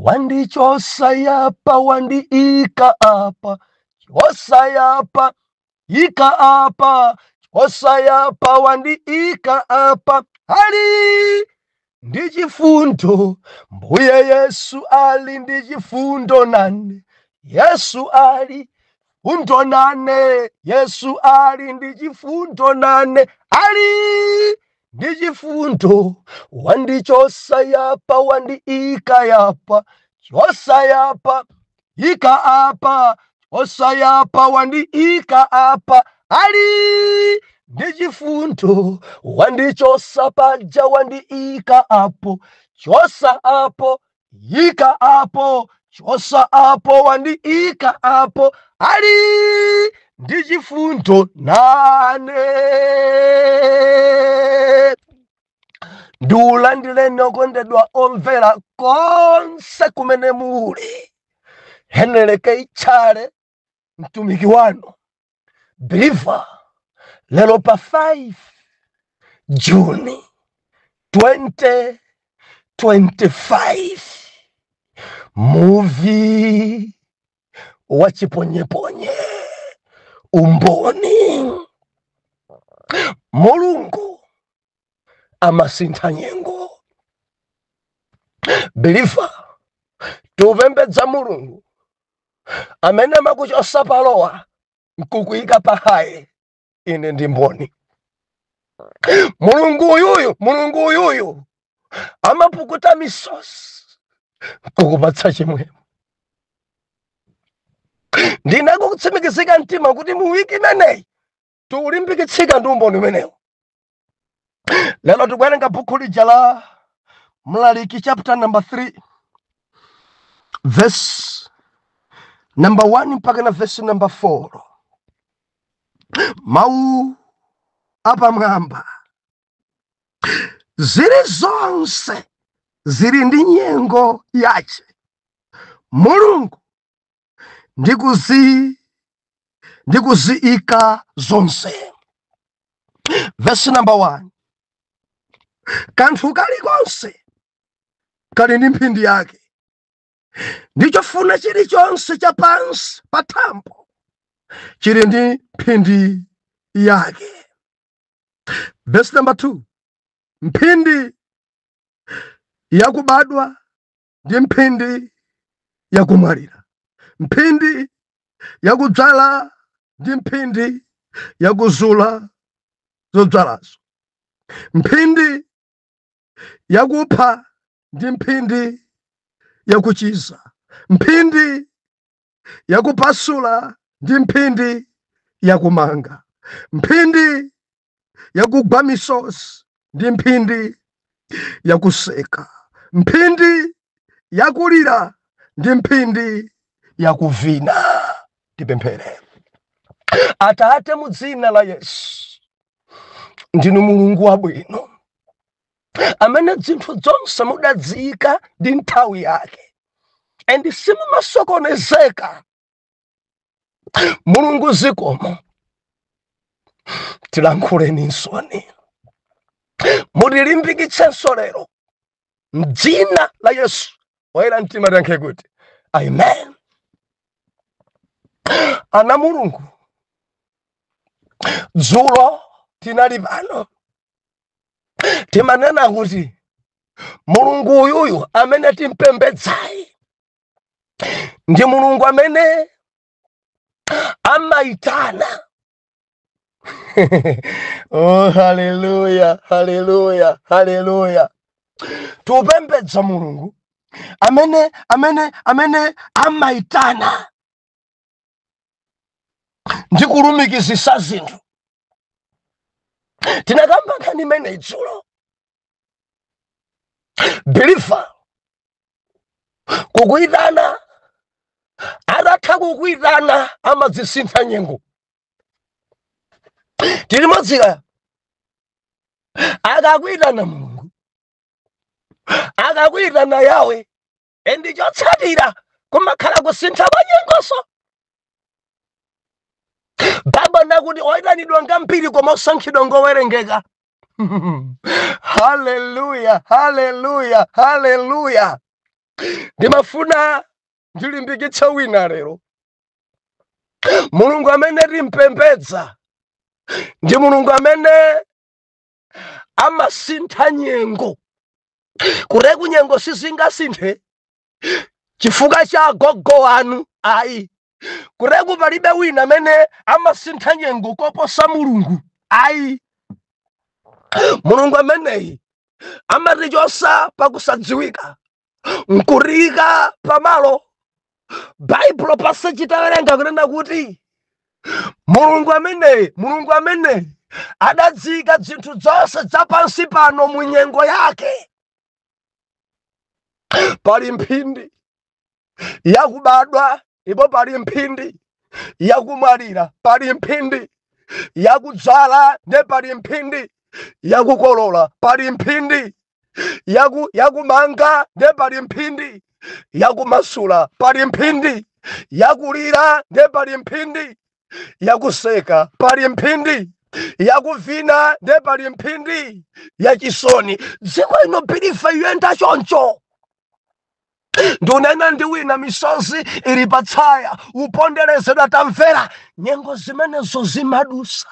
Wandichosa yapa, wandiika apa, chosa yapa, ika apa, chosa yapa, wandiika apa. Ali ndi chifundo, Mbuye Yesu ali ndi chifundo nane. Yesu ali fundo nane, Yesu ali ndi chifundo nane, ali ndi chifundo. Wandichosa yapa, wandiika yapa, chosa yapa, ika apa, chosa yapa, wandiika apa, ali ndi chifundo. Wandichosa paja, wandiika apo, chosa apo, ika apo, chosa apo, wandiika apo, ali ndi chifundo nane. Ndiulandireni okondedwa omvera konse kumene muli. Heneleke itchale mtumiki wanu believer lero pa 5 Juni 2025, muvi wa chiponyeponye, umboni. Mulungu amasintha nyengo. Believer, tupembedza Mulungu amene amakuchosa palowa nkukuyika pa high. Ine ndi mboni. Mulungu uyuyu, Mulungu uyuyu amapukuta misozi nkukupatsa chimwemwe. Ndinakutsimikizika mtima kuti mu wiki imeneyi tiulimbikitsika ndi umboni umenewu. Lero tikuwerenga bukhu lija la Mlaliki, chapter number 3, verse number 1 mpaka na verse number 4. Mawu apamwamba: zili zonse zili ndi nyengo yache Mulungu ndi kuziika zonse. Verse number 1: kanthu kalikonse kali ndi mphindi yake, ndi chofuna chilichonse cha pansi pa thambo chili ndi mphindi yake. Verse number 2: mphindi yakubadwa ndi mphindi yakumwalira, mphindi yakudzala ndi mphindi yakuzula zodzalazo, mphindi yakupha ndi mphindi yakuchiza, mphindi yakupasula ndi mphindi yakumanga, mphindi yakugwa misozi ndi mphindi yakuseka, mphindi yakulira ndi mphindi yakuvina. Tipemphere. Atate, mu dzina la Yesu, ndinu Mulungu wabwino amene zinthu zonse mudaziyika ndi nthawi yake, and simumasokonezeka. Mulungu, zikomo. Tilankhuleni nsoni, mutilimbikitsenso lero mdzina la Yesu. Oyera mtima tiyankhe kuti amen. Ana Mulungu, dzulo tinali pano, timanena kuti Mulungu uyuyu amene timpembedzayi ndi Mulungu amene amayitana. Oh, haleluya, haleluya, haleluya! Tupembedza Mulungu amene amayitana ndi kulumikizisa zinthu. Tinakamba nkhani imene dzulo. Believer, kukuyitana, atatha kukuyitana amadzisintha nyengo. Tili modzika? Akakuyitana Mulungu, akakuyitana Yawe, and chotsatira kumakhala kusintha kwa nyengoso. Baba nakuti oyitanidwa ngambiri koma osankhidwa ngowerengeka. Haleluya, haleluya, haleluya! Ndimafuna ndilimbikitse wina lero. Mulungu amene timpembedza ndi Mulungu amene amasintha nyengo. Kureku nyengo sizingasinthe chifukwa cha agogo wanu, ayi. Kureku palibe wina amene amasintha nyengo koposa Mulungu, ayi. Mulungu ameneyi amatichosa pakusadziwika nkurika pamalo. Baibulo pasachitawerenga kunena kuti Mulungu ameneyi, Mulungu ameneyi adadzika zinthu zonse zapansi pano mu nyengo yake. Pali mphindi yakubadwa, ndipo pali mphindi yakumwalira, pali mphindi yakudzala, ndi pali mphindi yakukolola, pali mphindi yakumanga, ndi pali mphindi yakumasula, pali mphindi yakulira, ndi pali mphindi yakuseka, pali mphindi yakuvina, ndi pali mphindi yachisoni. Dziko ino bilifa yenda choncho. Ndunena ndi wina, misozi ili patsaya, uponderezedwa, tamvera, nyengo zimenezo zimadusa,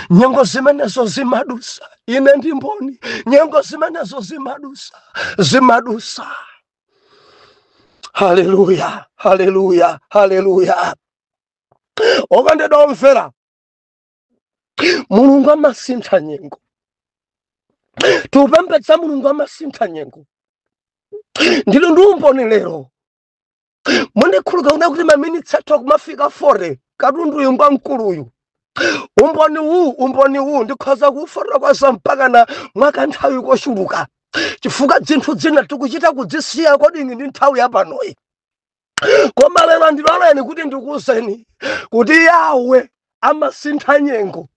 nyengo zimenezo zimadusa. Ine ndi mboni, nyengo zimenezo zimadusa, zimadusa. Haleluya, haleluya, haleluya. Okondedwa omvera, Mulungu amasintha nyengo. Tiupembedza Mulungu amasintha nyengo. Ndili ndi umboni lero. Mundikhuluka kuna kuti maminitsi athu akumafika 40. Katunduyu ngwa mkuluyu. Umboni uwu, umboni uwu ndikhoza kufotokoza mpaka na mwakanthawi kochuluka, chifukwa zinthu zina tikuchita kudzisiya kodingi ndi nthawi yapanoyi. Koma lero ndiloleni kuti ndikuwuzeni kuti Yawe amasintha nyengo.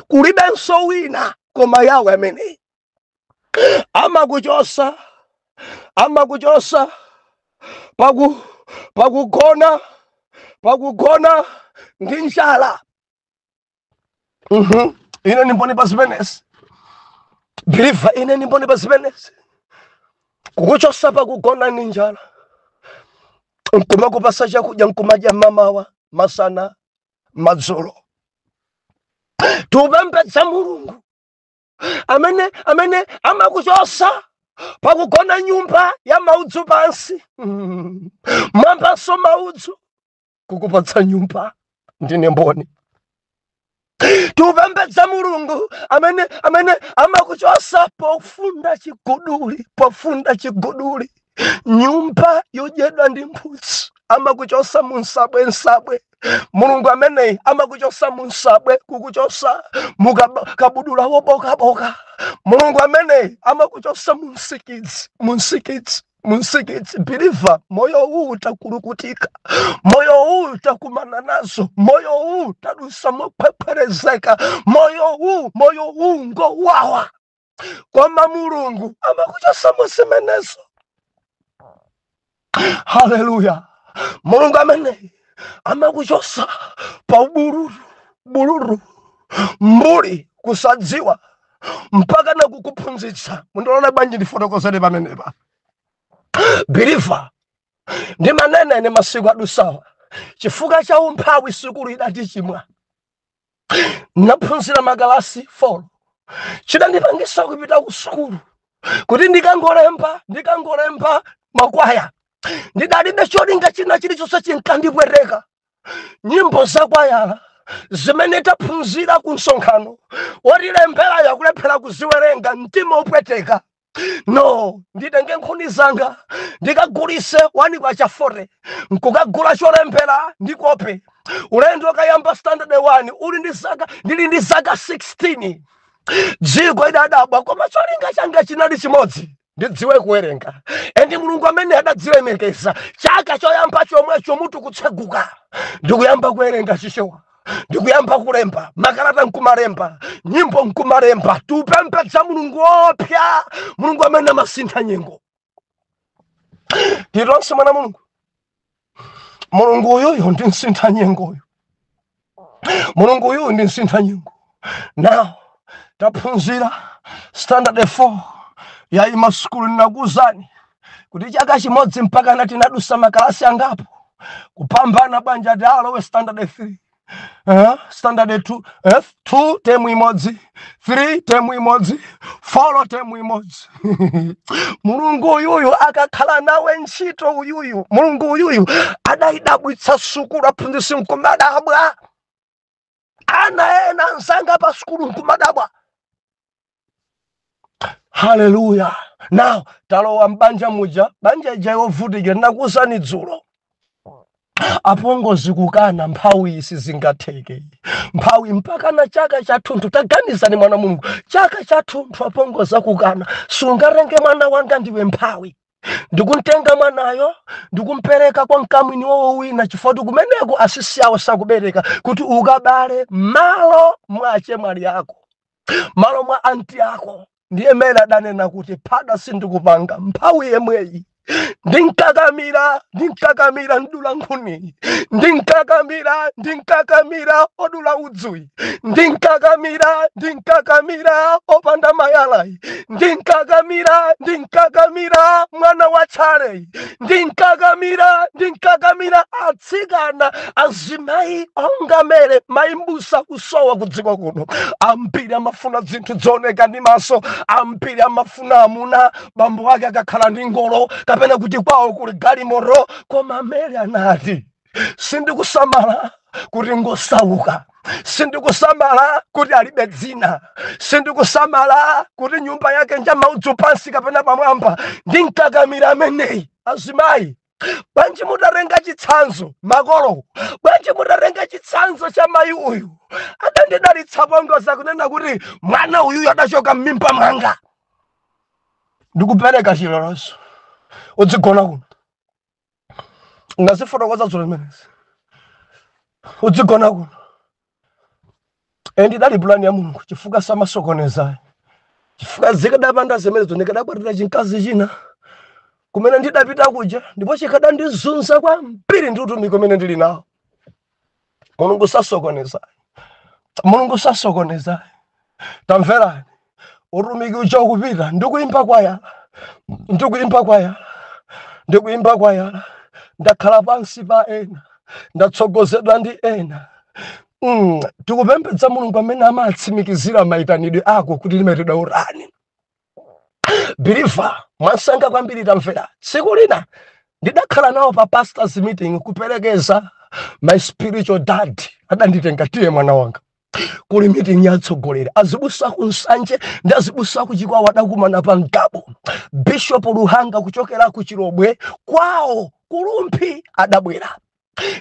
Kulibenso wina koma Yawe amene amakuchosa, amakuchosa pakugona, pakugona ndi njala. Ine ndimboni pa zimenezi, believer. Ine ndimboni pa zimenezi. Kukuchosa pakugona ndi njala, nkumakupasa chakudya, nkumadya mamawa, masana, madzulo. Tiupembedza Mulungu amene amakuchosa pakugona nyumba ya maudzu pansi, mwambanso maudzu, kukupatsa nyumba. Ndine mboni. Tiupembedza Mulungu amene amakuchosa pofunda chiguduli, pofunda chiguduli, nyumba yodyedwa ndi mphutsi. Amakuchosa mu nsabwe, nsabwe. Mulungu ameneyi amakuchosa mu nsabwe, kukuchosa mukabudula wobokaboka. Mulungu ameneyi amakuchosa mu nsikidzi, mu nsikidzi, mu nsikidzi. Believer, moyo uwu utakulukutika, moyo uwu utakumana nazo, moyo uwu tadusa mophwepherezeka, moyo uwu, moyo uwu ngowawa, koma Mulungu amakuchosa mu zimenezo. Haleluya. Mulungu ameneyi amakuchosa pa ubululu, bululu, mbuli, kusadziwa, mpaka nakukuphunzitsa. Mundiona bwanji ndifotokozere pamenepa, believer? Ndimanena ine masiku adusawa, chifukwa cha umphawi sukulu idatichimwa. Naphunzira makalasi 4. Chidandipangisa kupita ku sukulu kuti ndikangolemba, ndikangolemba makwaya. Ndidalibe cholinga china chilichonse. Chinkandipweteka nyimbo zakwayala zimene taphunzira ku msonkhano, wotilemberayo akulephera kuziwerenga, mtima upweteka. No, nditenge nkhuni zanga ndikagulise 1 kwacha 40, nkukagula cholembera ndikope. Ulendo kayamba standard 1 uli ndi zaka, ndili ndi zaka 16. Dziko idadabwa, koma cholinga changa chinali chimodzi: ndidziwe kuwerenga. And Mulungu amene adadzilemekeza, chaka choyamba chomwecho mutu kutseguka, ndikuyamba kuwerenga Chichewa, ndikuyamba kulemba makalata, nkumalemba nyimbo, nkumalemba. Tiupembedza Mulungu opya, Mulungu amene amasintha nyengo. Tilonse mwana Mulungu, Mulungu uyuyu ndi msintha nyengoyo. Mulungu uyuyu ndi msintha nyengo. Now taphunzira standard 4 yaima sukulu, ndinakuwuzani. Kuti chaka chimodzi mpaka na tinadusa makalasi angapo kupambana banja ati alowe standard 3, standard 2, 2 temu imodzi, 3 temu imodzi, 4 temu imodzi. Mulungu uyuyu akakhala nawe ntchito uyuyu, Mulungu uyuyu adayidabwitsa sukulu, aphunzitsi nkumadabwa, ana ena anzanga pa sukulu nkumadabwa. Haleluya! Now talowa mbanja muja, banja ija yovutikira ndakuwuzani dzulo. Apongozi kukana, mphawi sizingatheke, mphawi mpaka na chaka chathunthu. Taganizani, mwana Mulungu, chaka chathunthu apongozi akukana, sungatenge mwana wanga ndiwe mphawi. Ndikumtenga mwanayo ndikumpereka kwa mkamwini wowo wina, chifukwa kumeneko asisi awo sakubereka, kuti ukabale malo mwa achemwali ako, malo mwa anti ako. Ndiye mene adanena kuti phada sindikupanga, mphawi yemweyi. Ndinkakamira, ndinkakamira ndula nkhuni, ndinkakamira, ndinkakamira odula udzuyi, ndinkakamira, ndinkakamira opanda mayalayi, ndinkakamira, ndinkakamira mwana wa tchaleyi, ndinkakamira, ndinkakamira. Atsikana, azimayi ongamere mayimbusa kusowa kudziko kuno. Ambiri amafuna zinthu zooneka ndi maso, ambiri amafuna amuna bambo ake akakhala ndi ngolo kapena kuti kwawo kuli galimoto. Koma Mary anati, sindikusamala kuti ngosauka, sindikusamala kuti alibe dzina, sindikusamala kuti nyumba yake njamaudzu pansi kapena pamwamba, ndinkakamira ameneyi. Azimayi, bwanji mutatenga chitsanzo? Makolo, bwanji mutatenga chitsanzo cha mayi uyu? Adandidalitsa pongoza kunena kuti mwana uyuyu adachoka m'mimba mwanga, ndikupereka chilolozo, udzigona kuno. Ngazifotokoza dzulo zimenezi, udzigona kuno. And idali pulani ya Mulungu, chifukwa samasokonezayo, chifukwa zikadapanda zimenezo ndikadakwatira chinkazi china kumene ndidapita kuja, ndipo chikadandizunza kwambiri ndi utumiki umene ndili nawo. Mulungu sasokonezayo, Mulungu sasokonezayo. Tamverani, utumiki uja ukupita, ndikuimba kwayala, ndikuimba kwayala, ndikuimba kwayala. Ndakhala pansi pa ena, ndatsogozedwa ndi ena. Tikupembedza Mulungu amene amatsimikizira mayitanidwe ako kuti limaitidwa urani. Believer, mwansanga kwambiri, tamvera. Tsiku lina ndidakhala nawo pa pastors meeting kuperekeza my spiritual dad. Adanditenga, tiye mwana wanga, kuli meeting yatsogoleri azibusa ku Nsanje ndi azibusa ku Chikwawa. Adakumana pa Mgabo. Bishop Luhanga kuchokera ku Chilobwe kwawo kulumphi adabwera.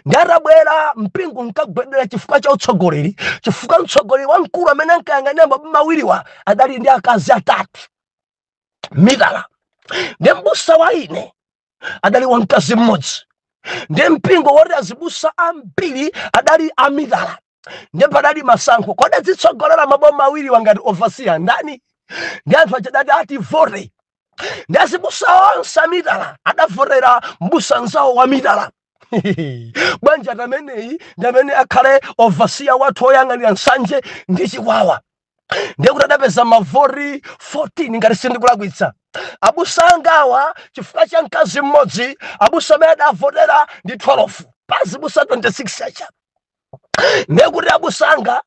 Ndi atabwera, mpingo nkagwedera chifukwa cha utsogoleri, chifukwa mtsogoleri wamkulu amene ankayang'anira maboma awiriwa adali ndi akazi atatu mitala, ndi mbusa wa ine adali wamkazi mmodzi, ndi mpingo woti azibusa ambiri adali amitala. Ndi padali masankho, kodi adzitsogolera maboma awiriwa ngati overseer ndani? Ndi anthu achadati ati vote, ndi azibusa onse amitala adavotera mbusa nzawo wa mitala. Bwanji ameneyi ndi amene akhale overseer wathu oyang'anira Nsanje ndi Chikwawa. Ndiye kuti adapeza mavoti 14 ngati sindikulakwitsa abusa angawa, chifukwa cha mkazi mmodzi. Abusa amene adavotera ndi 12 pazibusa 26 acha. Ndiye kuti abusa anga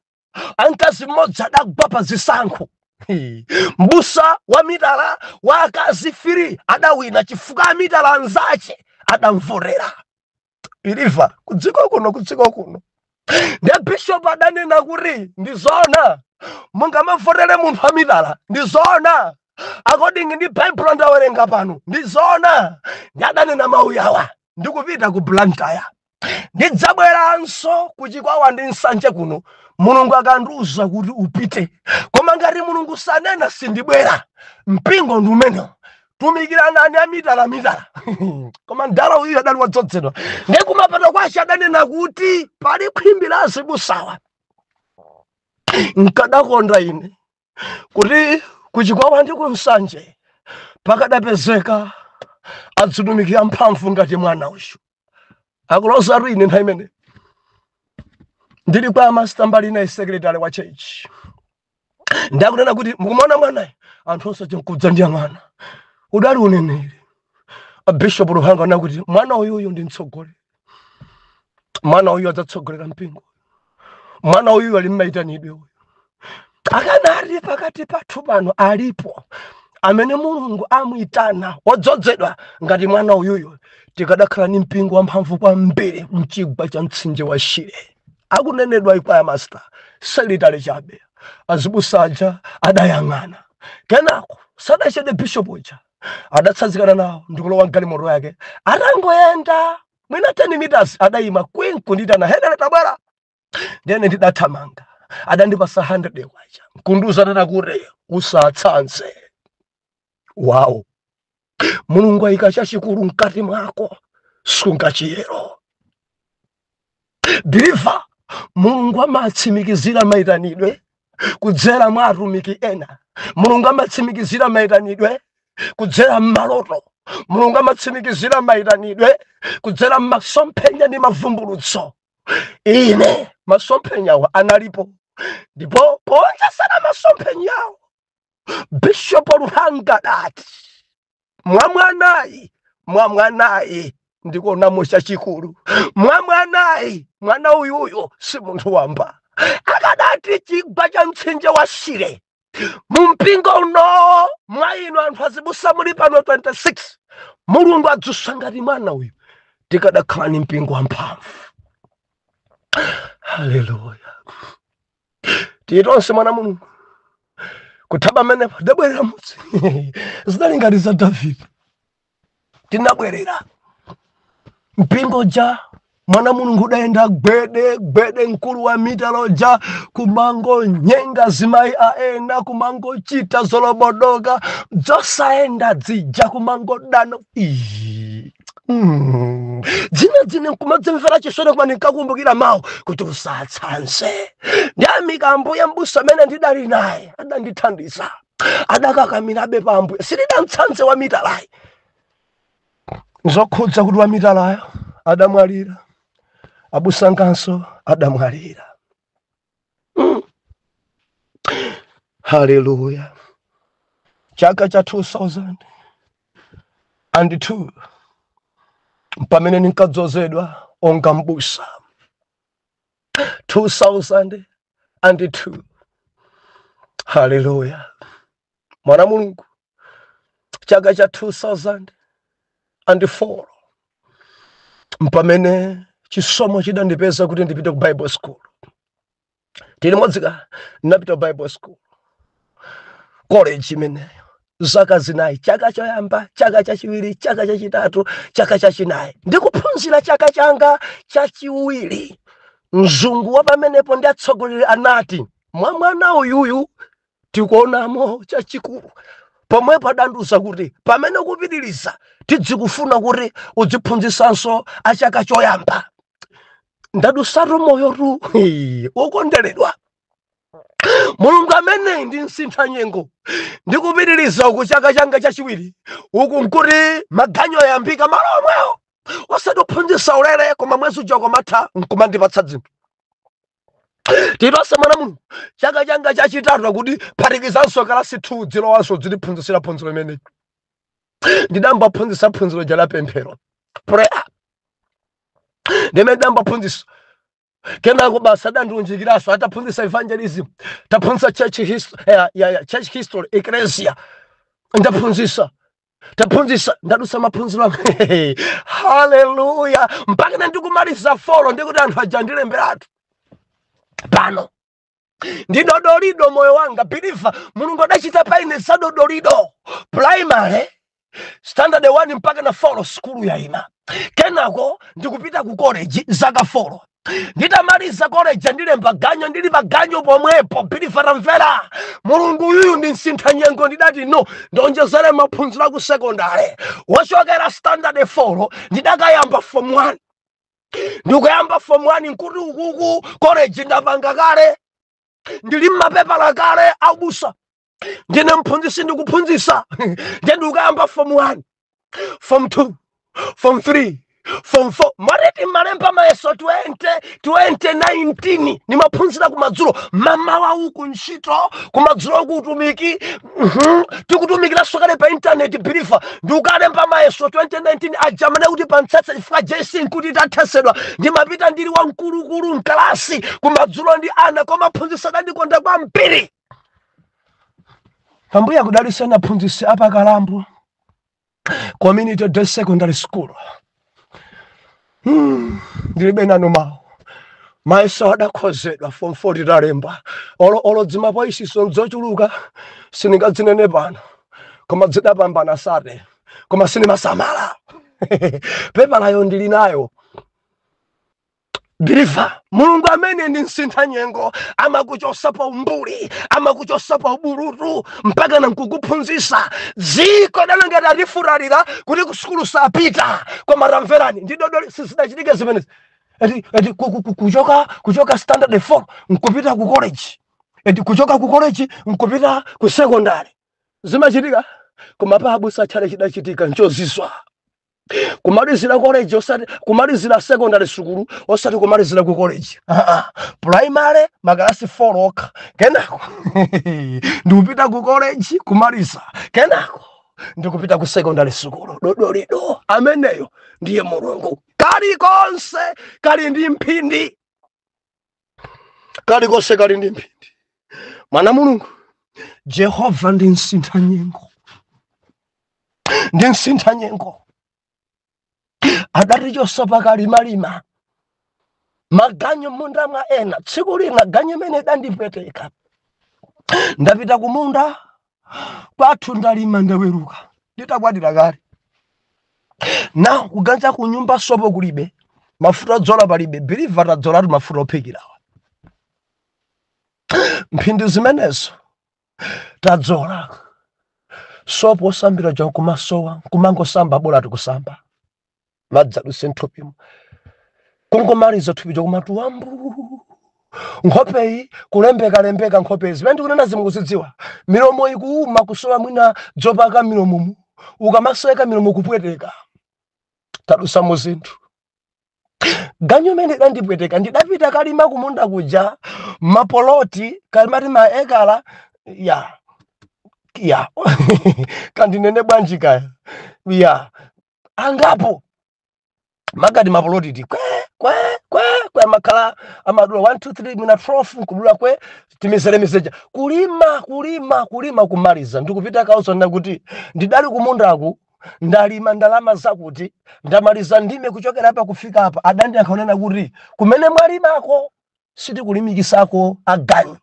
amkazi mmodzi adagwa pa zisankho. Mbusa wa mitala wa akazi 3 adawina chifukwa amitala anzache adamvotera. Believer, kudziko kuno, kudziko kuno, ndiye bishop adanena kuti ndi zoona mungamavotere munthu amitala? Ndi zoona according ndi Baibulo ndawerenga pano? Ndi zoona? Ndi adanena mawu yawa, ndikupita ku Blantyre, ndidzabweranso kuchikwawa ndi Nsanje kuno Mulungu akandiuza kuti upite, koma ngati Mulungu sanena sindibwera. Mpingo ndi umenewo, tumikiranani amitala mitala. Koma mdala uyu adali wadzozedwa. Ndi kumapeto kwace adanena kuti pali khwimbi la azibusawa, nkadakonda ine kuti kuchikwawa ndi kunsanje pakadapezeka adzitumikira mphamvu ngati mwana uyu. Akuloza ine. Nthawi imene ndili kwa master mbali ina, secretary wa church, ndakunena kuti mukumona mwanayi, anthu onse chinkudza ndi mwana. Udali uneneri. Bishop Luhanga anakuti mwana uyuyu ndi mtsogoleri, mwana uyu adzatsogolera mpingo, mwana uyu ali mmaitanidwe. Uyu akanali pakati pathu pano alipo amene Mulungu amuyitana wodzozedwa ngati mwana uyuyu, tikadakhala ni mpingo wamphamvu kwambiri mchigwa cha mtsinje wa Shire. Akunenedwa ikwaya master selitali chabe. Azibusaja adayang'ana, kenako sadachede bishop uja adatsanzikana nawo ndikulowa mgalimoto yake. Atangoyenda mwina 10 meters, adayima kwinkunditana, "Henere, tabwera." Ndene ndidathamanga, adandipasa 100 kwacha nkundiuza tata kuti usatsanze. Wawo, Mulungu ayika chachikulu mkati mwako, sunga chiyero. Believer, Mulungu amatsimikizira mayitanidwe kudzera mwa atumiki ena. Mulungu amatsimikizira mayitanidwe kudzera m'maloto. Mulungu amatsimikizira mayitanidwe kudzera m'masomphenya ndi mavumbulutso. Ine masomphenyawo analipo, ndipo powonjezera masomphenyawo, Bishop Luhanga dati mwa mwanayi, mwa mwanayi ndikuonamo chachikulu, mwa mwanayi, mwana uyuyu si munthu wamba. Akadati chigwa cha mtsinje wa Shire mumpingo uno, mwa inu anthu azibusa muli pano 26, Mulungu adzutsa ngati mwana uyu, tikadakhala ni mpingo wamphamvu. Haleluya! Tiye tonse mwana Mulungu kuthaba amenepo dabwerera mudzi. Zinali ngati za Davide. Tinabwerera mpingo ja mwana Mulungu udayenda gwede gwede. Mkulu wa mitaloja kumango nyenga zimayi aena, kumangochita zolobodoka zosayenda dzija, kumangodana. Ii. Dzina dzine nkumadzimvera chisoni, koma ndinkakumbukira mawu kuti usatsanze. Ndiyamika Ambuye, mbusa amene ndidali naye adandithandiza, adakakamirabe pa Ambuye, sitidamtsanze wa mitalayi. Nzokhudza kuti wa mitalayo adamwalira, abusanganso adamwalira. Haleluya! Chaka cha 2002 pamene ninkadzozedwa onga mbusa, 2002. Haleluya! Mwana Mulungu, chaka cha 2004 mpamene chisomo chidandipeza kuti ndipite ku Bible school. Tili modzika, ndinapita ku Bible school college imeneyo zaka 4, chaka choyamba, chaka chachiwiri, chaka chachitatu, chaka chachinayi. Ndikuphunzira chaka changa chachiwiri, mzungu wa pamenepo ndi atsogoleri anati mwa mwana uyuyu tikuonamo chachikulu. Pomwepo adandiuza kuti pamene kupitiriza tidzikufuna kuti udziphunzisanso achaka choyamba. Ndadusatu moyotu wokondweredwa. Mulungu ameneyi ndi msintha nyengo. Ndikupitiriza uku chaka changa chachiwiri uku, nkuti maganyo ayambika malo omwewo, osati kuphunzitsa ulere, koma mwezi uja ukamatha nkumandipatsa zinthu. Titonse mwana Mulungu, chaka changa chachitatu akuti phatikizanso kalasi 2, dzilowanso dzitiphunzitsira phunziro imeneyi. Ndidambaphunzitsa phunziro ja la pemphero, prayer, ndimene ndidambaphunzitsa. Kenako basa adandiunjikiranso, ataphunzitsa evangelism, taphunzitsa church history, yeah, church history, ecclesia ndaphunzitsa, taphunzitsa, ndadusa maphunziro. Haleluya! Mpaka ndikumaliza four, ndikuti anthu aja ndilemberatu pano ndi dodolido moyo wanga. Believer, Mulungu adachita paine za dodolido. Primary standard 1 mpaka na 4, skulu yaima. Kenako ndikupita ku college zaka 4. Nditamaliza college ndilemba ganyo, ndili pa ganyo pomwepo. Believer, tamvera, Mulungu uyuyu ndi msintha nyengo. Ndidati no, ndonjezere maphunziro aku secondary. Wochokera standard 4 ndidakayamba form 1. Ndikuyamba form 1 nkuti ukuku college ndapanga kale, ndili mmapepala kale aubusa, ndine mphunzisi, ndikuphunzisa. Ndiye ndikuyamba form 1, form 2, form 3. Form 4 mareti malemba mayeso 20 2019, nimaphunzira kumadzulo, mamawa uku ntchito, kumadzulo uku utumiki. Tikutumikiranso kale pa intaneti. Believer, ndikukalemba mayeso 2019 ajamane kuti pantsetse, chifukwa JC nkuti itathetsedwa. Ndimapita ndili wamkulukulu mkalasi kumadzulo ndi ana, koma aphunzitsi adandikonda kwambiri. Ambuye akudalitseni aphunzitsi apakalambo Community Day Secondary School. Ndilibe nanu mawu. Mayeso adakhozedwa, form 4 titalemba, olo olo dzimapo isiso nzochuluka sindingadzinene pano, koma zidapambana sate, koma sinimasamala. Pepalayo ndili nayo. Believer, Mulungu amene ndi msintha nyengo amakuchosa pa umbuli, amakuchosa pa ubulutu, mpaka nankukuphunzitsa. Dziko dalangati atifulalira kuti kusukulu sapita, koma tamverani, ndi dodoli sizidachitike zimenezi. Eti kuchoka standard 4 nkupita ku college, eti kuchoka ku college nkupita ku secondary, zimachitika. Koma pa abusa tchale chidachitika nchozizwa: kumalizira college, osati kumalizira secondary sukulu, osati kumalizira ku college. Ah, ah. Primary makalasi 4 okha, kenako ndikupita ku college kumaliza, kenako ndikupita ku secondary sukulu. Dodolido ameneyo ndiye Mulungu. Kalikonse kali ndi mphindi, kalikonse kali ndi mphindi. Mwana Mulungu, Jehova ndi msintha nyengo, ndi msintha nyengo. Adatichosa pakalimalima maganyu munda mwa ena. Tsiku lina ganyu imene idandipweteka, ndapita kumunda kwathu, ndalima, ndaweruka, nditakwatira kale na kuganja ku nyumba, sopo kulibe, mafuta odzola palibe. Believer, tadzolatu mafuta ophikirawa. Mphindi zimenezo tadzola sopo osambira ja kumasowa, kumangosamba bola tikusamba madzi aduse mthupimo. Kungomaliza thupi kumati wambu, nkhopeyi kulembeka-lembeka nkhopeyi. Zimene ndikunena zimukuzidziwa. Milomo ikuuma, kusowa mwina dzopaka milomomu, ukamaseka milomo kupweteka. Tadusa mu zinthu. Ganyu imene idandipweteka, ndidapita kalima kumunda kuja, mapoloti kalimati maekala ya kandinene bwanji kaya ya angapo makati mapoloti ti kwe kwe kwe kwe, amakhala amadula 1 2 3 mina 12 nkudula kwe timizere mizeja. Kulima, kulima, kulima, kumaliza, ndikupita kauzana kuti ndidali kumundaku, ndalima ndalama zakuti, ndamaliza ndime kuchokera apa kufika apa. Adandiyankha kuti kumene mwalimako sitikulimikisako aganyu,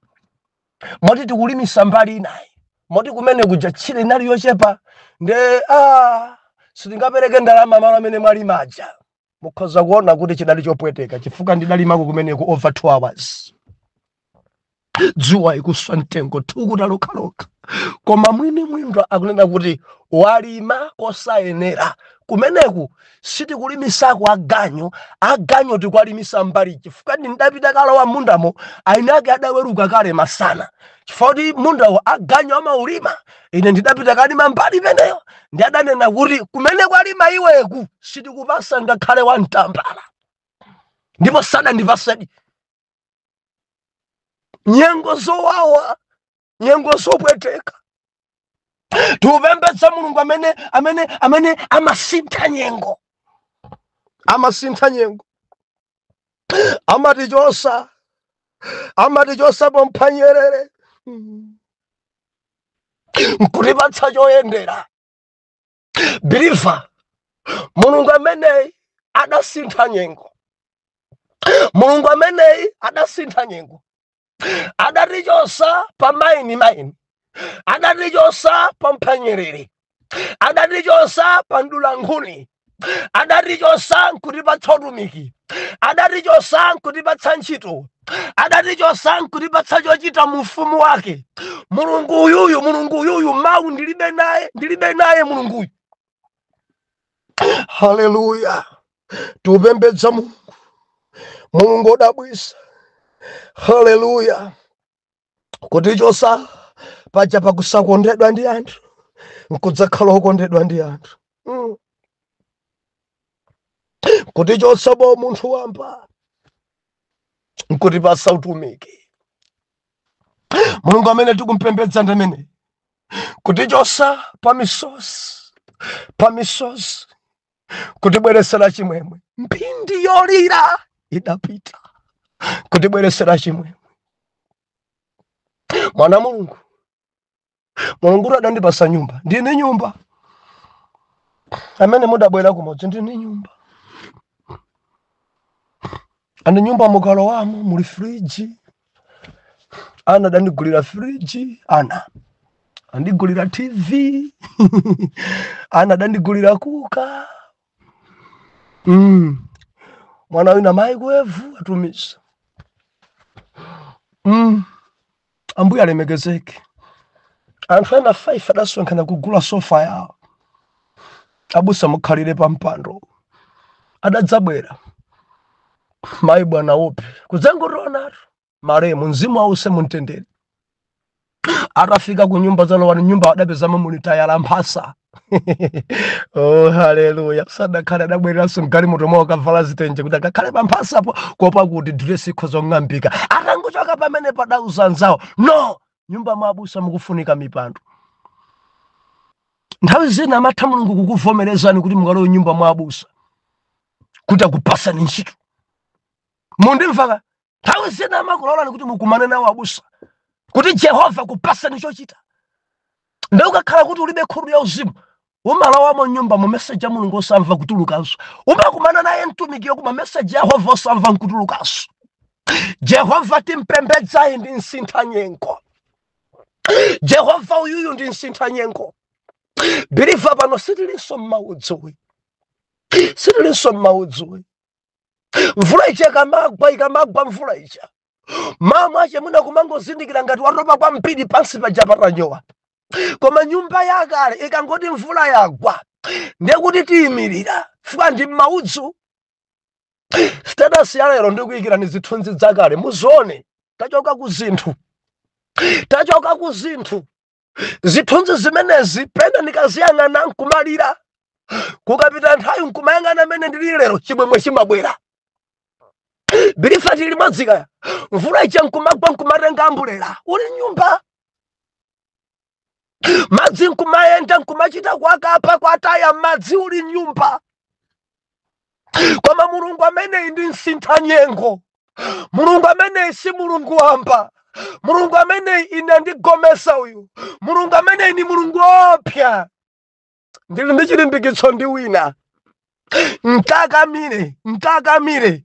moti tikulimisa mbali inayi, moti kumene kuja tchire inali yochepa, nde sitingapereke ndalama malo amene mwalimaja. Mukhoza kuona kuti chidali chopweteka, chifukwa ndidalimako kumeneko over 2 hours, dzuwa ikuswa mtengo, thukuta lokhalokha. Koma mwini mwindwa akunena kuti walima kosayenera, kumeneku sitikulimisako aganyu, aganyu tikuwalimisa mbali. Chifukwa ndidapita kalowa mundamo, aini ake adaweruka kale masana, chifukwa kuti mundawo aganyu amaulima. Ine ndidapita kalima mbali imeneyo, ndi adanena kuti kumene kwalima iweku sitikupasa ngakhale wamtambala, ndipo sadandipasedi. Nyengo zowawa, nyengo zopweteka, tikupembedza Mulungu amene amasintha nyengo, amasintha nyengo, amatichosa pomphanyerere nkutipatsa choyendera. Believer, Mulungu ameneyi adasintha nyengo. Mulungu ameneyi adasintha nyengo, adatichosa pa maini maini, adatichosa pa mphanyerere, adatichosa pa mdulankhuni, adatichosa nkutipatsa utumiki, adatichosa nkutipatsa ntchito, adatichosa nkutipatsa chochita mu ufumu wake. Mulungu uyuyu, Mulungu uyuyu, mawu ndilibe naye, ndilibe naye Mulunguyu. Haleluya! Tikupembedza Mulungu, Mulungu odabwisa. Haleluya! Kutichosa paja pakusakondedwa ndi anthu nkudzakhala okondedwa ndi anthu. Kutichotsa bo munthu wamba nkutipasa utumiki. Mulungu amene tikumpembedza ndi amene kutichotsa pa misozi, pa misozi kutibweresera chimwemwe. Mphindi yolira idapita, kutibweresera chimwemwe. Mwana Mulungu, Mulungu adandipasa nyumba, ndine nyumba. Amene mudabwera kumodzi, ndine nyumba. Andi nyumba mukalowamo muli friji. Ana adandigulira friji, ana andigulira TV, ana adandigulira cooker. Mwana wina microwave atumiza. Ambuye alemekezeke. Anthu ena 5 adasonkhana kugula sofa yawo. Abusa mukhalire pa mpando. Adadzabwera mayi bwana upi kudzangotionatu maremu, mzimu ause mumtendere. Atafika ku nyumba zalowani nyumba adapezamo muli tayala mphasa. Oh, haleluya! Sadakhale, adabwereranso mgalimoto mwawo kavala zitenje kuti akakhale pa mphasapo, kuopa kuti diresi ikhoza kung'ambika. Atangochoka pamene padauza anzawo, no nyumba mwa abusa mukufunika mipando. Nthawi zina amatha Mulungu kukuvomerezani kuti mukalowe nyumba mwa abusa kuti akupasani ntchito. Mundimvaka? Nthawi zina amakulolani kuti mukumane nawo abusa kuti Jehova kupasani chochita. Ndi ukakhala kuti ulibe khutu ya uzimu, umalowamo nyumba mu meseji ya Mulungu osamva kutulukanso. Umakumana naye mtumikiyo kuma meseji ya Yehova osamva nkutulukanso. Jehova timpembedzayi ndi msintha nyengo. Jehova uyuyu ndi msintha nyengo. Believer, pano sitilinso m'maudzuwi, sitilinso m'maudzuwi. Mvula ija ikamagwa, ikamagwa mvula ija, mama ache mwina kumangozindikira ngati watopa kwambiri, pansi paja patanyowa. Koma nyumba yakale ikangoti mvula yagwa, ndiye kuti tiyimirira fika ndi m'maudzu. Status ya lero ndikuyikirani zithunzi zakale, muzione. Tachoka ku zinthu, tachoka ku zinthu. Zithunzi zimenezi pena ndikaziyang'ana nkumalira. Kukapita nthawi nkumayang'ana amene ndili lero, chimwemwe chimabwera. Believer, tili limodzi? Mvula ija nkumagwa, nkumatenga umbrella uli nyumba, madzi nkumayenda, nkumachita kwakapa kwataya madzi uli nyumba. Koma Mulungu ameneyi ndi msintha nyengo. Mulungu ameneyi si Mulungu wamba. Mulungu ameneyi ine ndigomesa uyu. Mulungu ameneyi ni Mulungu wopya. Ndili ndi chilimbikitso ndi wina. Nkakamire, nkakamire.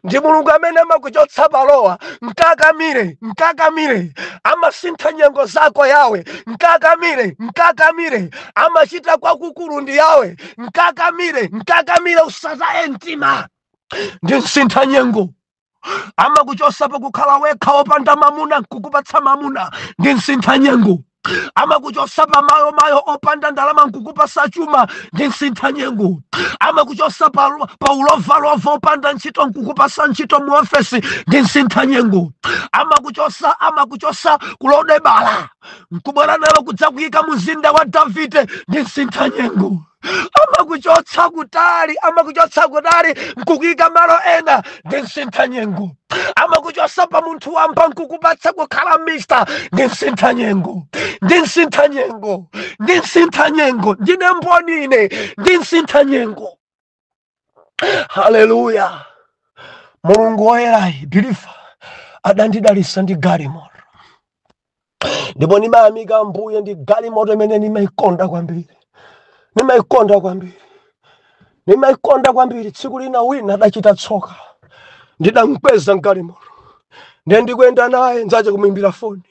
Ndi Mulungu amene amakuchotsa palowa. Nkakamire, nkakamire. Amasintha nyengo zako yawe. Nkakamire, nkakamire. Amachita kwakukulu ndi yawe. Nkakamire, nkakamire, usataye mtima. Ndi msintha nyengo. Amakuchotsa pakukhala wekha wopanda mamuna nkukupatsa mamuna. Ndi msintha nyengo. Amakuchotsa pamayo mayo opanda ndalama nkukupasa chuma. Ndi msintha nyengo. Amakuchotsa pa ulovalova opanda ntchito nkukupasa ntchito mu ofesi. Ndi msintha nyengo. Amakuchotsa, amakuchotsa kulodebala nkubwera nalo kudzakuyika mzinda wa Davide. Ndi msintha nyengo. Amakuchotsa kutali, amakuchotsa kutali nkukuyika malo ena. Ndi msintha nyengo. Amakuchotsa pa munthu wamba nkukupatsa kukhala mister. Ndi msintha nyengo, ndi msintha nyengo, ndi msintha nyengo. Ndine mboni ine, ndi msintha nyengo. Haleluya! Mulungu woyerayi, believer, adandidalitsa ndi galimoto, ndipo ndimayamika Mbuye. Ndi galimoto imene ndimayikonda kwambiri, ndimayikonda kwambiri, ndimayikonda kwambiri. Tsiku lina wina adachita tsoka, ndidamkweza mgalimoto, ndiye ndikuyenda naye, nzache kumuimbira foni,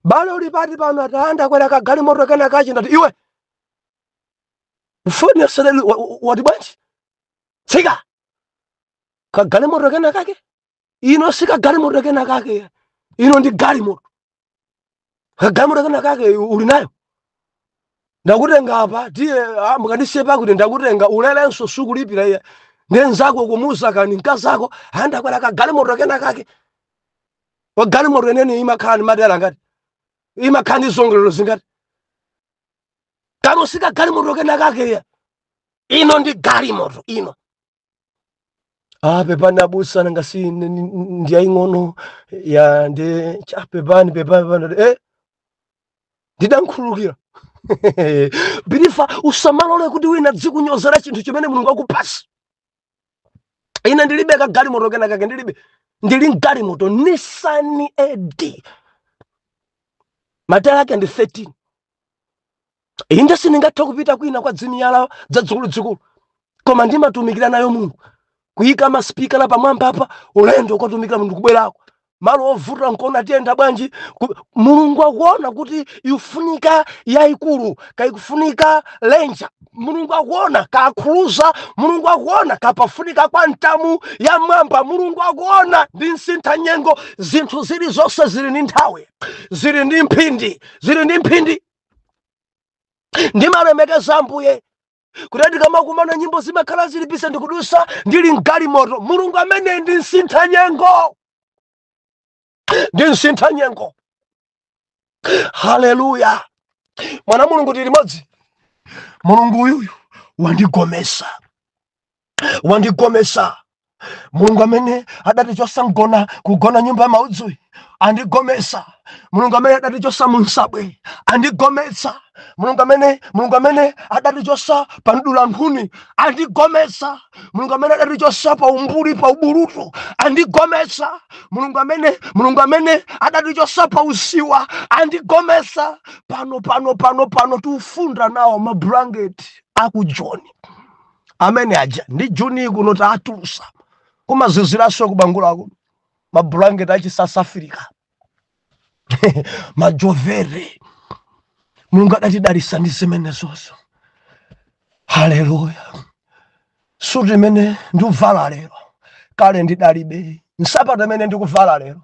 "Bale, uli pati pano?" Ati, "Andakwera kagalimoto kena kachi." Ndati, "Iwe, foni yasele wati bwanji? Tsika kagalimoto kena kake. Ino si kagalimoto kena kake, ino ndi galimoto. Kagalimoto kena kake uli nayo? Ndakutenga apa, tiye mukandisiye pakuti ndakutenga ulelenso sukulipira iye ndi nzako kumuza kani mkazako andakwera kagalimoto kena kake. Wagalimoto enene imakhala ndi madera ngati imakhala ndi zongolero zingati? Kano si kagalimoto kena kake iya, ino ndi galimoto ino." Ah, pepani abusa, nanga si ndi yaying'ono ya ndi cha, pepani, pepani, pepani. Ndidankhululukira. Believer, usamalole kuti wina dzikunyozera chinthu chimene Mulungu akupasa. Ine ndilibe kagalimoto kena kake, ndilibe, ndili mgalimoto Nissan AD, matayala ake ndi 13. Inde, sindingathe kupita kwina kwa dzimiyala dzadzikuludzikulu, koma ndimatumikira nayo Mulungu, kuyika masipikala pamwamba apa, ulendo ukatumikira munthu, kubwerako malo ovuta nkuona tiyenda bwanji. Mulungu akuona kuti ifunika yayikulu, kaikufunika Ranger. Mulungu akuona kakhuluza. Mulungu akuona kapafunika kwa ntamu ya mwamba. Mulungu akuona ndi msintha nyengo. Zinthu zili zonse zili ndi nthawi, zili ndi mphindi, zili ndi mphindi. Ndimalemekeza Ambuye kuti ndikamakumana nyimbo zimakhala zilipise, ndikudusa ndili mgalimoto. Mulungu amene ndi msintha nyengo, ndi msintha nyengo. Haleluya! Mwana Mulungu, tili limodzi. Mulungu uyuyu wandigomesa, wandigomesa. Mulungu amene adatichosa mgona kugona nyumba ya maudzuyi andigomesa. Mulungu amene adatichosa munsabwe andigometsa. Mulungu amene adatichosa pa mdula nkhuni andigometsa. Mulungu amene adatichosa pa umbuli, pa ubulutu andigometsa. Mulungu amene adatichosa pa usiwa andigometsa. Pano pano pano pano tiufunda nawo mablanketi akujoni amene aja ndi juni kuno taatulusa, kumaziziranso kubangulako, mablanketi achi South Africa, majovere. Mulungu adatidalisa ndi zimenezozo. Haleluya! Suti imene ndikuvala lero, kale ndidalibe. Nsapato imene ndikuvala lero,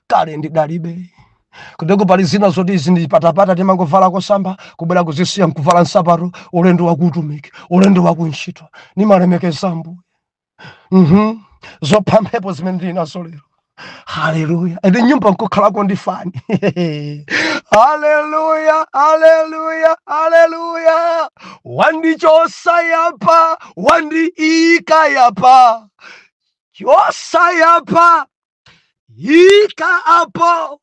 kale ndidalibe. Kuteko pali zina zoti izi ndi patapata, timangovala kosamba, kubwera kuzisiya nkuvala nsapato, ulendo wakuutumiki, ulendo wakuntchito. Nimalemekeza Ambuye. Zopha mphepo zimene ndili nazo lero, haleluya! Ende nyumba nkukhalako ndi fani. Haleluya, haleluya, haleluya! Wandichosa yapa, wandiika yapa, chosa yapa, ika apo,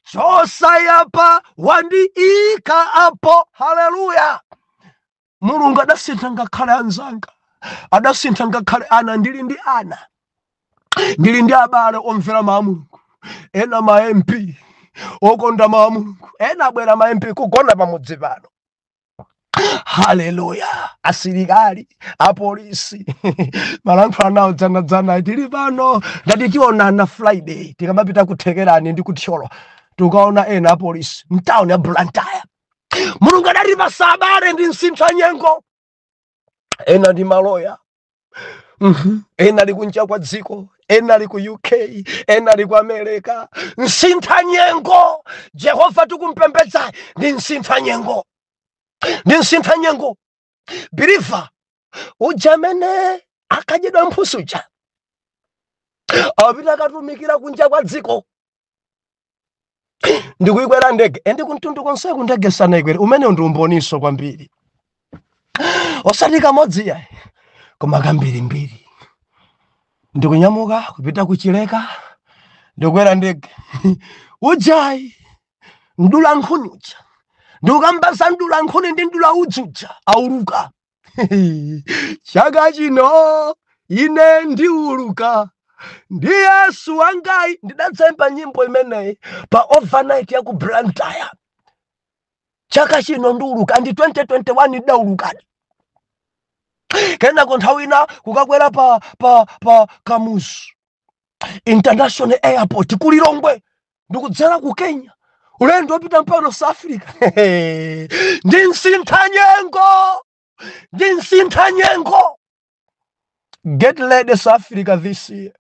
chosa yapa, wandiika apo. Haleluya! Mulungu adasintha ngakhale anzanga, adasintha ngakhale ana. Ndili ndi ana, ndili ndi abale omvera mawu a Mulungu, ena ma MP okonda mawu a Mulungu, ena abwera ma MP kugona pamudzi pano. Haleluya! Asilikali, apolisi, malankhula nawo dzanadzana, tili pano ngati tionana Friday tikamapita kuthekerani ndi kuthyolo, tikaona ena apolisi mtawuni ya Blantyre. Mulungu adatipasa abale ndi msintha nyengo, ena ndi maloya. Ena ali kunja kwa dziko, ena ali ku UK, ena ali ku America. Msintha nyengo! Jehova tikumpembedza ndi msintha nyengo, ndi msintha nyengo. Believer, uja amene akadyedwa mphusi uja apita akatumikira kunja kwa dziko ndikuikwera ndege, ende kumtundu konseku ndege sanaikwere. Umene ndi umboniso kwambiri, osati kamodzi yayi, koma kambirimbiri. Ndikunyamuka kupita kuchileka, ndikukwera ndege. Ujayi mdula nkhuni uja, ndikukamba mdula nkhuni ndi mdula udzu uja, auluka. Chaka chino ine ndiuluka ndi Yesu wangayi. Ndidadzayimba nyimbo imeneyi pa overnight ya ku Blantyre. Chaka chino ndiuluka, ndi 2021 ndidaulukadi. Kenako nthawi ina kukakwera pa Kamuzu International Airport ku Lilongwe, ndikudzera ku Kenya, ulendo wopita mpaka South Africa. Ndi msintha nyengo, ndi msintha nyengo. Get ready, South Africa, this year.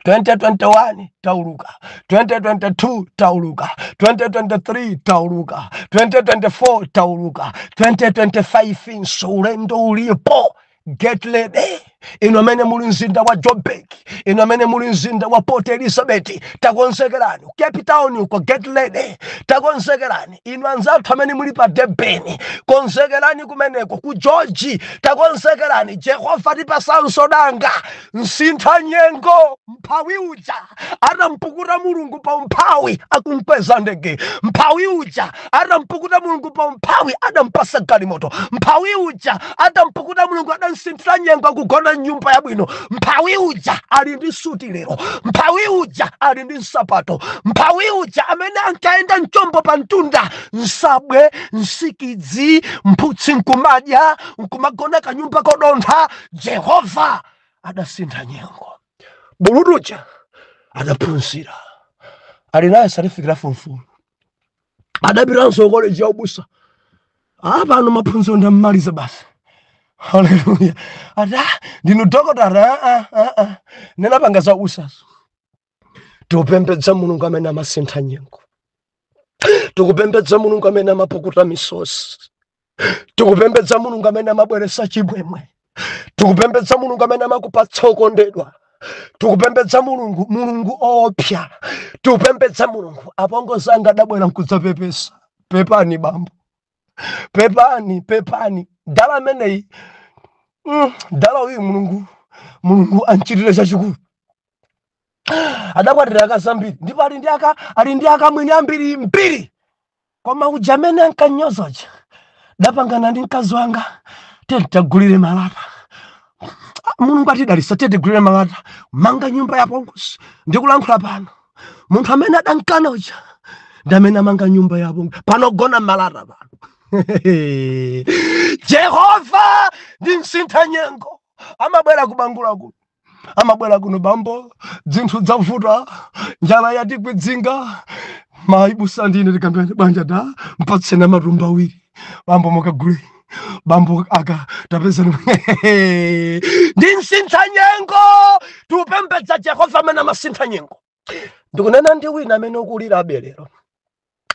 2021 tauluka, 2022 tauluka, 2023 tauluka, 2024 tauluka, 2025 nso ulendo ulipo. Get ready. Inu amene muli mzinda wa Joburg, inu amene muli mzinda wa Port Elizabeth, takonzekerani. Cape Town uko, get ready, takonzekerani. Inu anzathu amene muli pa Durban, konzekerani kumeneko. Ku George, takonzekerani. Jehova tipasanso danga msintha nyengo. Mphawi uja atampukuta Mulungu pa umphawi, akumkweza ndege. Mphawi uja atampukuta Mulungu pa umphawi, adampasa galimoto. Mphawi uja atampukuta Mulungu, adamsinthira nyengo, akugona nyumba yabwino. Mphawi uja ali ndi suti lero. Mphawi uja ali ndi nsapato. Mphawi uja amene ankaenda mchombo pa mtunda, nsabwe, nsikidzi, mphutsi nkumadya, nkumagona kanyumba kodontha, Jehova adasintha nyengo. Bulutuja adaphunzira, ali naye certificate form 4, adapitanso college ya ubusa. Apano maphunziro ndammaliza basi. Haleluya! Ati, "Ah, ndinu dokotala?" "Ah, ah, ah. Nenapanga za ubusazo." Tikupembedza Mulungu amene amasintha nyengo. Tikupembedza Mulungu amene amapukuta misozi. Tikupembedza Mulungu amene amabweretsa chimwemwe. Tikupembedza Mulungu amene amakupatsa okondedwa. Tikupembedza Mulungu, Mulungu opya. Tikupembedza Mulungu. Apongozi anga adabwera nkudzapepesa: "Pepani bambo, pepani, pepani." Dala ameneyi, dala uyu, Mulungu, Mulungu anchitire chachikulu. Adakwatira akazi ambiri ndipo ali ndi akamwini ambiri mbiri, koma uja amene ankanyoza uja, dapangana ndi mkazi wanga, "Tagulire malata. Mulungu atidalisa, tigulire malata, manga nyumba ya apongozi." Ndikulankhula pano, munthu amene adankana uja ndi amene amanga nyumba ya apongozi pano, gona malata pano. Jehova ndi msintha nyengo. Amabwera kubangula kuno, amabwera kuno: "Bambo, dzinthu dzavuta, njala yatikwidzinga. Mayi busa ndine tikambirane banja da, mpatseni matumba 2 bambo, mukagule bambo aka tapezani." Ndi msintha nyengo. Tiupembedza Jehova amene amasintha nyengo. Ndikunena ndi wina amene ukulira abelero,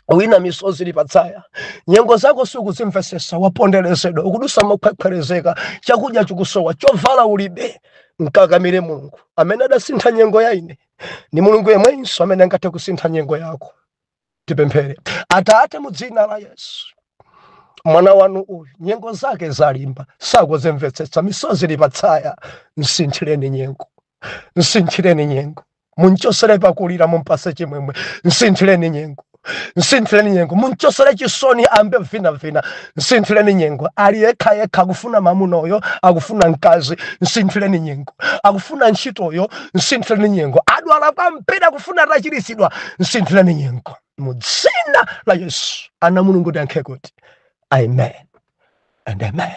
wina misozi ili patsaya, nyengo zako sikuzimvesesa, waponderezedwa, ukudusa mokhwekhwerezeka, chakudya chikusowa, chovala ulibe. Mkakamire Mulungu amene adasintha nyengo ya ine. Ni Mulungu yemwenso amene angathe kusintha nyengo yako. Tipemphere. Atate, mu dzina la Yesu, mwana wanu uyu nyengo zake zalimba, sakuzimvetsetsa, misozi ili patsaya. Msinthireni nyengo, msinthireni nyengo, munchosere pakulira, mumpase chimwemwe. Msinthireni nyengo, msinthireni nyengo, munchosere chisoni, ambe vinavina. Msinthireni nyengo. Ali yekha yekha, akufuna mamunoyo, akufuna mkazi, msinthireni nyengo. Akufuna ntchitoyo, msinthireni nyengo. Adwala kwambiri, akufuna atachiritsidwa, msinthireni nyengo. Mu dzina la Yesu, ana Mulungu tiyankhe kuti amen and amen.